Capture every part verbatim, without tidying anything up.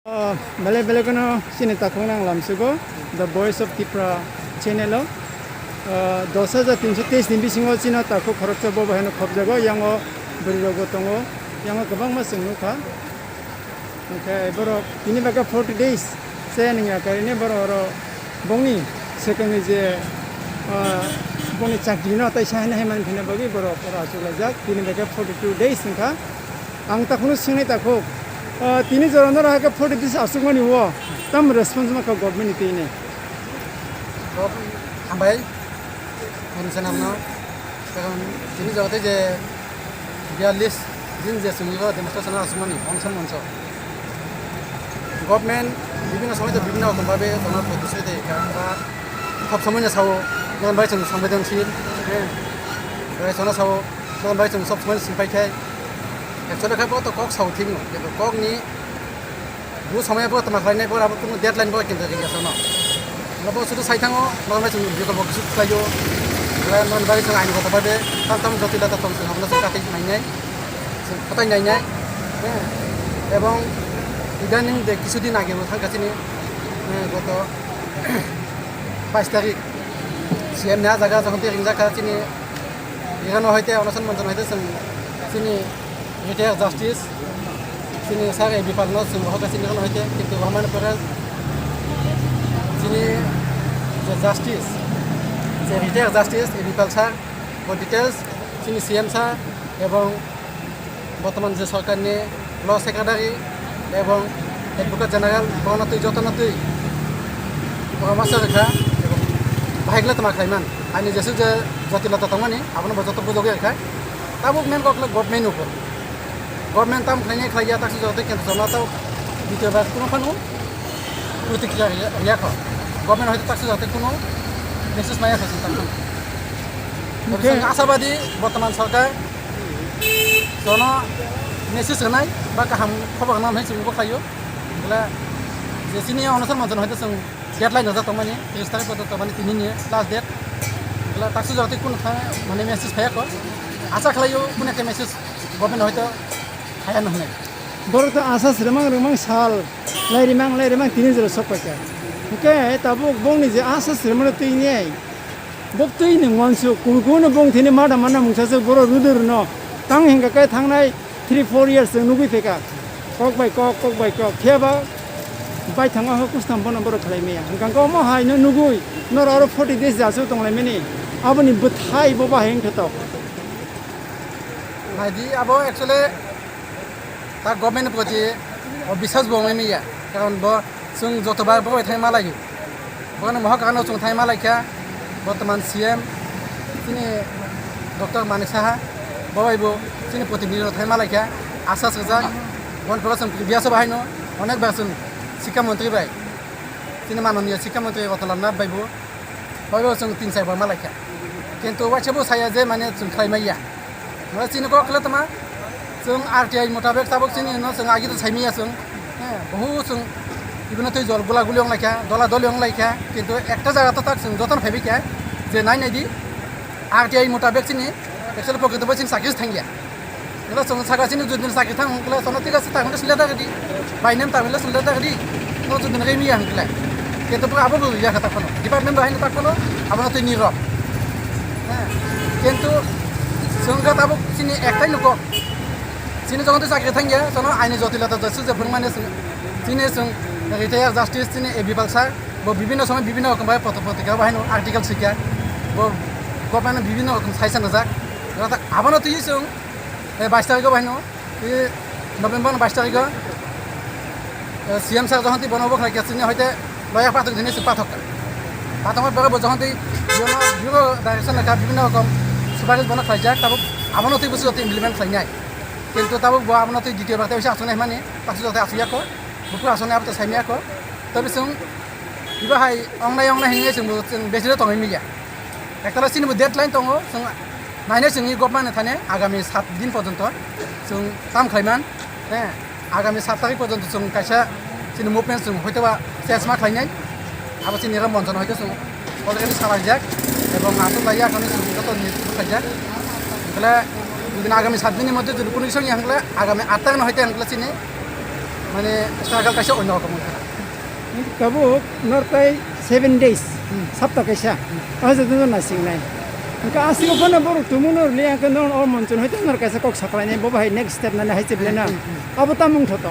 Ah, belai belai kheno chini takhuk nang lamsugo, The Voice of Tipra channel o. Ah, dos hajar tinso teis ni bisingo chini takhuk khoroksa bo bahai no khopjago, yango bwrwi rok bo tongo, yango kwbangma chwng nukha. Hwnkhe borok tini bagwi forty days se nungya karini borok oro bongni swkangni je, ah, bongni chakri no tei sahaini hai manphina bagwi borok oro achuk laijak, tini bagwi forty two days wngkha. Ang takhukno swngnai takhuk, ah, tini jora norok hai khe forty days achukmani o, tamo response mankha government ni twi hinwi? Hambai, ani sanamno, karon tini jora tei je biyallis din je chwngno demonstration achukmani, ongsan monso. Government bibhinno somoy to bibhinno rokom bhabe jono protisroti kha, ba sob somoy no sao, non bai chwng sombedanshil, eh, bai chwng sao, non bai chwng sob somoy no singpai khai. Actually kha bo to kok sao thik no, kintu kok ni bu somoy bo tama khlainai bo abo kunu deadline bo kintu ringya sono. Bo sudu sai thango, non bai chwng bikolpo kisu khlaio, bai non bai chwng ain goto bhabe, tam tam jotila ta tong chwng abono chwng kathai mainai. Chwng kotai nainai, eh, ebong idaning de kisu din age bo thangkha chini, eh, goto bais tarik C M ni ah jaga jokhon twi ringjak kha chini, ekhano hoite onoson monjon hoite chwng chini retired justice chini sir A B Pal no chwng hoka chini hono hoite, kintu rohman pore chini je justice, je retired justice A B Pal sir bo details chini C M sir ebong Bortoman je sorkarni Law Secretary ebong Advocate General bono twi jotono twi poramorsho rwkha ebong bahai khlai tongma khlaiman. Ani jesuk je jotilota tongmani abono bo joto bujogwi rwkha. Tabuk main kok khlai government ni upor. Government tamo khlainai khlaiya taksa joto kento jono tao ditiyo bar kuno phano protikriya riya kho. Government hoyto taksa joto kuno message maya kho chwng tamo. Oke. Chwng ashabadi bortoman sorkar Jono message rwnai ba kaham khobor rwnai hinwi chwng bo khlaio. Bwle je chini onoson monchon hoito chwng deadline rwjak tongmani, tris tarik porjonto mani tini ni last date. Bwle taksu jora tei kunu thang mane message phaiya kho. Acha khlaio kunu ekta message government hoito phaiya no hinwi. Borok to asa swrwmang rwmang sal lai rimang lai rimang tini jora sok paikha. Hwnkhe tabuk bongni je asa swrwmano twi nai. Bo twi ni wansuk, kunu kunu bong thini mada mana mungsa se borok rudur no. Tang hingka khe thangnai three four years se nugui pheka. Kok bai kok, kok bai kok. Phiya ba bai thangma ho kustam bono borok khlai maya. Hingka khe omo hai no nugui, noro aro forty days jasu tong lai mani. Aboni bwthai bo bahai wngkhe tok. Naidi abo actually ta government ni proti o biswas bo wngwi maya. Karon bo Chwng jotobar bo bai thai malaio. Bono mohor kakarno chwng thai malaikha, bortoman C M chini Doctor Manik Saha, bo bai bo chini protinidhi rok thai malaikha, asa swijak. Boni pore chwng previous o bahaino onek bar chwng Sikha Montri bai, chini manoniya Sikha Montri Ratan Lal Nath bai bo, bai bo chwng tin char bar malaikha. Kintu waisa bo saya je mane chwng khlai maya. Mane chini kok khle tongma, chwng R T I mutabek tabuk chini no chwng agi to saimaya chwng. He, bohu chwng ibino twi jol gula guli wng laikha, dola doli wng laikha, kintu ekta jaga to tak chwng jotono phaibai kha, je nai nai di, R T I mutabek chini actually pocket bo chini chakri thangya. Elo chwng saka chini judin chakri thang hwnkhe chwngno thik ase, tak hwnkhe sile tak di. Bai nem tak hwnkhe sile tak di. No judin remiya hwnkhe. Kintu abo bo ya kha tak phano. Department bai tak phano abo no twi nirok. He. Kintu chwng kha tabuk chini ektai nuko. Chini jogon twi chakri thangya, chwngno aini jotilota josu je phwrwngmani chwng, chini chwng retired justice chini A B Pal sir, bo bibhinno somoy bibhinno rokom bai potro potrika bai no article sikya. Bo government bibhinno rokom sai sanajak. Abono twi chwng Eh, bais tarikgo bai no, eh, November ni bais tarikgo, eh, C M sir jokhon twi bono bo khlai khe chini hoite loya pathok jini se pathok. Pathok ma bero bo jokhon twi bibhinno, bibhinno direction lekha, bibhinno rokom suparis bono khlaijak, tabuk abono twi busi joto implement khlainai. Kintu tabuk bo abono twi ditiyo bakte bisa asonai hwnmani, taksu joto asuyakho, buphuru asonai abo to saimiyakho. Tobe chwng iba hai ongnai ongnai hinwi chwng bo chwng besi tongwi manya. Ekta chini bo deadline tongo, chwng nainai chwngni government ni thani agami sat din porjonto chwng tam khlaiman, he, agami sat tarik porjonto chwng kaisa chini movement chwng hoitoba ses ma khlainai, abo chini ro monjon hoito chwng already salaijak, ebong aswk laiya kami chwng joto ni khlaijak, bole jodi agami sat din ni moddhe jodi kunu kisa wngya hwnkhe agami aat tarik no hoite hwnkhe chini mane struggle kaisa onno rokom wngkha. Tabuk nor tai seven days, Hmm. Sapta kaisa. Hmm. O joto no nasingnai. Hwnkhe aswk phano borok tumung no rwliya hwnkhe nor o monchon hai tei nor kaisa kok saklainai bo bahai next step nani hai cheblaina. Hmm, hmm, hmm. Abo tamo wngthoto.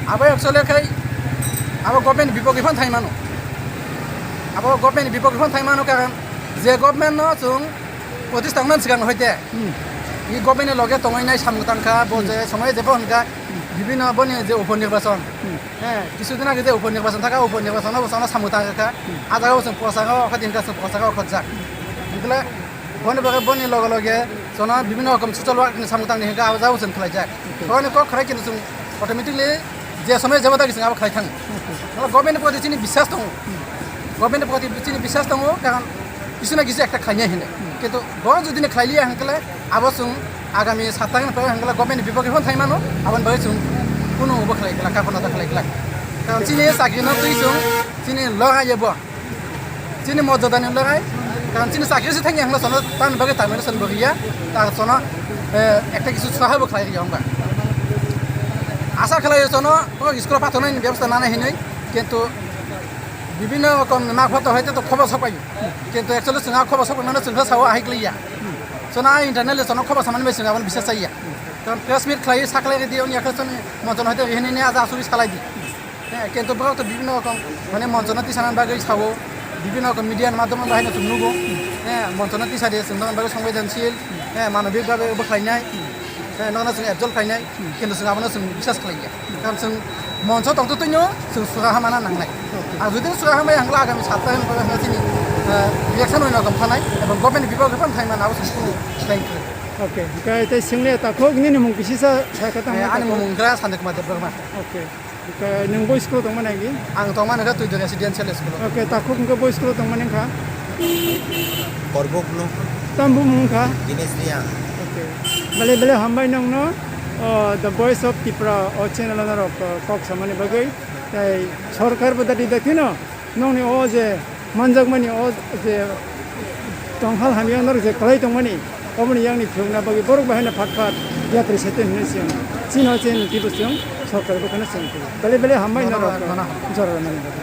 Abo actually khai abo government ni bipokhe phano thangwi mano. Abo government ni bipokhe phano thangwi mano, karon je government no chwng protest tangmani swkang hoite Hmm. i government ni loge tongwi nai samung tangkha, bo Hmm. je somoi jebo hwnkha Hmm. bibhinno boni je upor nirbachon. Hmm. He, kisu din age je upor nirbachon thaka, upor nirbachon no bo chwngno samung tangkha. Hmm. A jaga o chwng posaka o kha din kha chwng posaka o khojak. Hwnkhe boni bagwi boni loge loge chwngno bibhinno rokom social work ni samung tangni hwnkhe abo jaga o chwng khlaijak. Okay. Boni kok khlai khe chwng automatically je somoi jebo dagi chwng abo khlai thang. Okay. Mane government ni proti chini biswas tongo. Hmm. Government ni proti chini biswas tongo, karon kisu na kisu ekta khlainai hinwi. Hmm. Kintu bo jodi ni khlailiya hwnkhe abo chwng agami satta hwnkhe government ni bipokhe phano thangwi mano, aboni bagwi chwng kunu bo khlai glak, kaphano ta khlai glak. Karon chini chakri no twi chwng chini logai bo. Chini mojodani logai, karon chini chakri se thangya hwnkhe sono tamni bagwi termination bo riya, ta sono, eh, ekta kisu sahai bo khlai riya hwnba. Asa khlai sono o school pathornani bebosta nana hinwi, kintu bibhinno rokom ma photo hai to khobo sok paio. Kintu actually chwng a khobo sok paimano chwng khe sao ahai khlaiya. Chwng a internal chwng khobo samani bai chwng aboni biswas chaiya. Karon press meet khlai sakhlai di oni akhe chwng monchon hai to hinini aja asuri salai di. He, kintu borok to bibhinno rokom mane monchono tisana bagwi sao, bibhinno rokom media ni madhyamo bai no chwng nugo. He, monchono tisadi chwng bagwi songbai dan sil, he, manobik bagwi bo khlainai. He, nono chwng absolve khlainai, kintu chwng abono chwng biswas khlaiya. Karon chwng moncho tongtwtwino chwng sura hamana nangnai. Okay. Ar jodi sura hambai hwnkhe agami sapta hwnkhe chini, eh, reaction bai no tong thanai, ebong government ni bipokhe phano thangmani abo chwng kunu khlai khlai. Okay, hwnkhe tei swngli takhuk nini mung kisi sa, sa khe tamo Eh, ani takhuk? Mung wngkha Santi Kumar Debbarma. Okay. Hwnkhe nwng bo school tongmani agi? Ang tongmani kha Tuidu Residential School. Okay, takhuk hwnkhe bo school tongmani wngkha? Korbuk no. Tamo bumung wngkha? Dinesh Reang. Okay. Belai belai hambai nongno, oh, The Voice of Tripura o channel o norok, oh, kok samani bagwi. Tei sorkar bo dadi dakti no nongni o je manjakmani o je tonghal hamya norok je kwlai tongmani, oboni yakni phiyokna bagwi borok bai haino phat phat yatri sete hinwi chwng chino chini twibo chwng sorkar bo kheno chwng belai belai hambai norok jora rwnani bagwi.